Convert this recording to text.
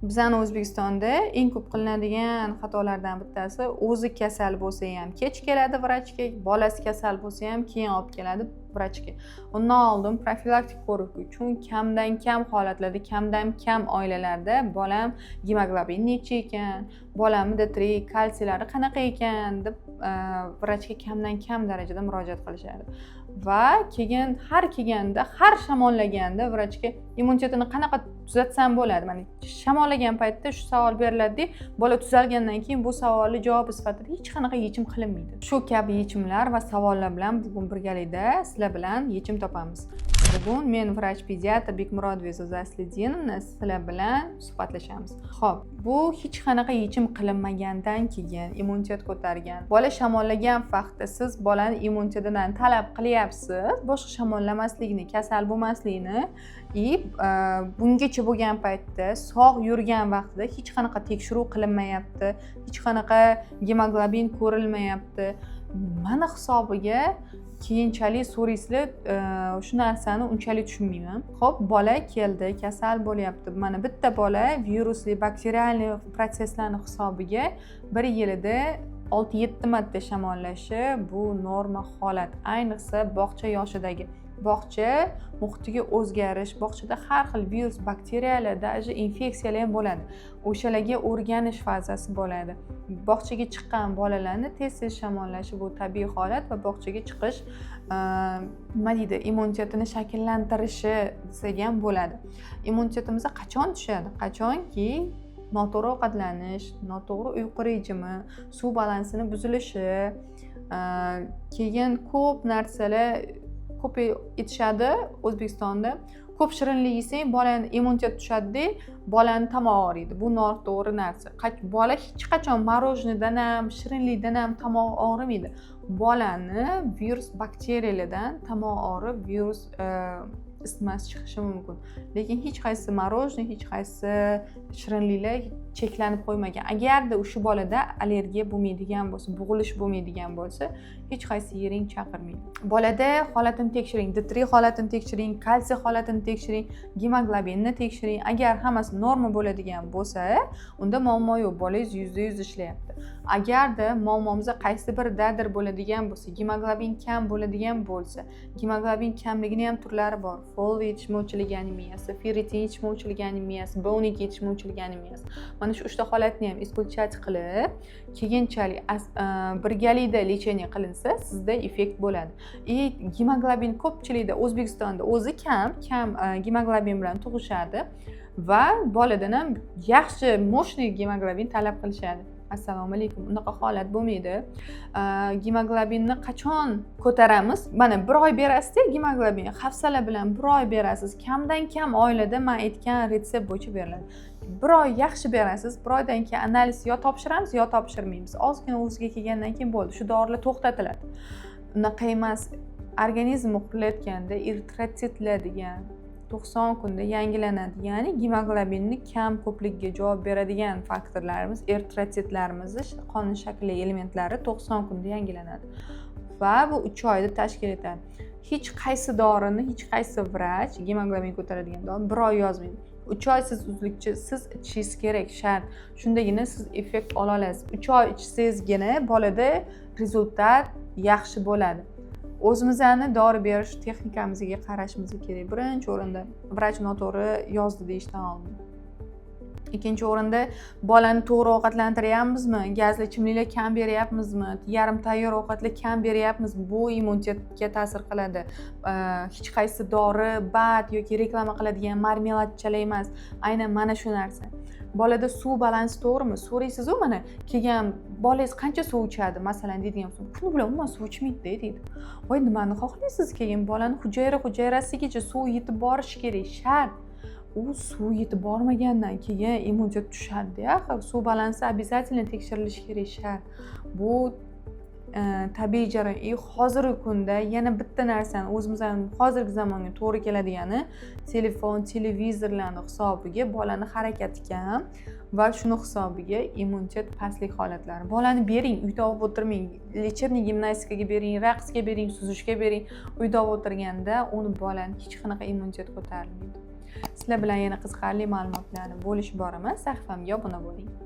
Bizani O'zbekistonda eng ko'p qilinadigan xatolardan bittasi: o'zi kasal bo'lsa ham kech keladi vrachga, bolasi kasal bo'lsa ham keyin olib keladi vrachga. Undan oldin profilaktik ko'rik uchun kamdan kam holatlarda, kamdan kam oilalarda "Bolam gemoglobin necha ekan, bolamni D3, kalsiylari qanaqa ekan?" deb vrachga kamdan kam darajada murojaat qilishadi. Va keyin har kelganda, har shamollaganda vrachga "Immunitetini qanaqa tuzatsam bo'ladi?" Mana shamollagan paytda shu savol beriladida, bola tuzalgandan keyin bu savolni javobi sifatida hech qanaqa yechim qilinmaydi. Shu kabi yechimlar va savollar bilan bugun birgalikda sizlar bilan yechim topamiz. Bugun men, vrach pediatr Bekmurodova Yulduz Aslidinovna, sizlar bilan suhbatlashamiz. Ho'p, bu hech qanaqa yechim qilinmagandan keyin immunitet ko'targan bola shamollagan vaqtda siz bolani immunitetidan talab qilyapsiz, boshqa shamollamaslikni, kasal bo'lmaslikni. И bungacha bo'lgan paytda, sog' yurgan vaqtida hech qanaqa tekshiruv qilinmayapti, hech qanaqa gemoglobin ko'rilmayapti. Nimani hisobiga keyinchalik so'raysizlar? Shu narsani unchalik tushunmayman. Ho'p, bola keldi, kasal bo'lyapti. Mana bitta bola virusli, bakterialniy protsesslarni hisobiga bir yilida 6-7 marta shamollashi bu norma holat. Ayniqsa bog'cha yoshidagi, bog'cha muhitiga o'zgarish, bog'chada har xil virus, bakteriyalar, даже infeksiyalar ham bo'ladi, o'shalarga o'rganish fazasi bo'ladi. Bog'chaga chiqqan bolalarni tez tez shamollashi bu tabiiy holat va bog'chaga chiqish, nima deydi, immunitetini shakllantirishi desak ham bo'ladi. Immunitetimiz qachon tushadi? Qachonki noto'g'ri ovqatlanish, noto'g'ri uyqu rejimi, suv balansini buzilishi, keyin ko'p narsalar ko'p aytishadi O'zbekistonda: "Ko'p shirinlik yesang, bolani immunitet tushadida, bolani tomog'i og'riydi". Bu noto'g'ri narsa. Bola hech qachon мороженое dan ham, shirinlikdan ham tomog'i og'rimaydi. Bolani virus, bakteriyalardan tomog'i og'rib, virus isitmasi chiqishi mumkin, lekin hech qaysi мороженое, hech qaysi shirinliklar cheklanib qo'ymagan. Agarda o'sha bolada allergiya bo'lmaydigan bo'lsa, bo'g'ilish bo'lmaydigan bo'lsa, hech qaysi yering chaqirmaydi. Bolada holatini tekshiring, D3 holatini tekshiring, kalsiy holatini tekshiring, gemoglobinni tekshiring. Agar hammasi norma bo'ladigan bo'lsa, unda muammo yo'q, bolangiz 100% ishlayapti. Agarda muammomiz qaysi biridadir bo'ladigan bo'lsa, gemoglobin kam bo'ladigan bo'lsa, gemoglobin kamligini ham turlari bor: fol yetishmovchiligi anemiyasi, ferritin yetishmovchiligi anemiyasi, B12 yetishmovchiligi anemiyasi. Mana shu uchta holatni ham исключать qilib, keyinchalik birgalikda лечение qilinsa, sizda effekt bo'ladi. И gemoglobin ko'pchilikda O'zbekistonda o'zi kam kam gemoglobin bilan tug'ishadi va boladan ham yaxshi, мощный gemoglobin talab qilishadi. Assalomu alaykum, unaqa holat bo'lmaydi. Gemoglobinni qachon ko'taramiz? Mana bir oy berasizda gemoglobin, hafsala bilan bir oy berasiz. Kamdan kam oilada man aytgan retsept bo'yicha beriladi. Bir oy yaxshi berasiz, bir oydan keyin analiz yo topshiramiz, yo topshirmaymiz. Ozgina o'ziga kelgandan keyin bo'ldi, shu dorilar to'xtatiladi. Unaqa emas. Organizm qurilayotganda eritrotsitlar degan 90 kunda yangilanadi, ya'ni gemoglobinni kam ko'pligiga javob beradigan faktorlarimiz, eritrotsitlarimizni qon shakli elementlari 90 kunda yangilanadi va bu 3 oyda tashkil etadi. Hech qaysi dorini hech qaysi vrach, gemoglobin ko'taradigan dori bir oy yozmaydi. 3 oy siz uzluksiz ichishingiz kerak, shart. Shundagina siz effekt ola olasiz. 3 oy ichsangizgina bolada результат yaxshi bo'ladi. O'zimizni dori berish texnikamizga qarashimiz kerak. Birinchi o'rinda, vrach noto'g'ri yozdi deyishdan oldin, ikkinchi o'rinda, bolani to'g'ri ovqatlantiryapmizmi, gazli ichimliklar kam beryapmizmi, yarim tayyor ovqatlar kam beryapmizmi, bu immunitetga ta'sir qiladi. Hech qaysi dori, БАД yoki reklama qiladigan marmeladchalar emas, aynan mana shu narsa. Bolada suv balansi to'g'rimi? So'raysizu, mana kelgan bolangiz qancha suv ichadi, masalan, deydigan bo'lsa, "Kuni bilan umuman suv ichmaydida", deydi. Voy, nimani xohlaysiz? Keyin bolani hujayra hujayrasigacha suv yetib borishi kerak, shart. U suv yetib bormagandan keyin immunitet tushadida axir. Suv balansi обязательно tekshirilishi kerak, shart. Bu tabiiy jarayon. И hozirgi kunda yana bitta narsani, o'zimizni hozirgi zamonga to'g'ri keladigani, telefon, televizorlarni hisobiga bolani harakati kam va shuni hisobiga immunitet pastlik holatlari. Bolani bering, uyda olib o'tirmang, лечебный gimnastikaga bering, raqsga bering, suzishga bering. Uyda olib o'tirganda uni, bolani hech qanaqa immunitet ko'tarilmaydi. Sizlar bilan yana qiziqarli ma'lumotlarni bo'lishib boraman. Sahifamga obuna bo'ling.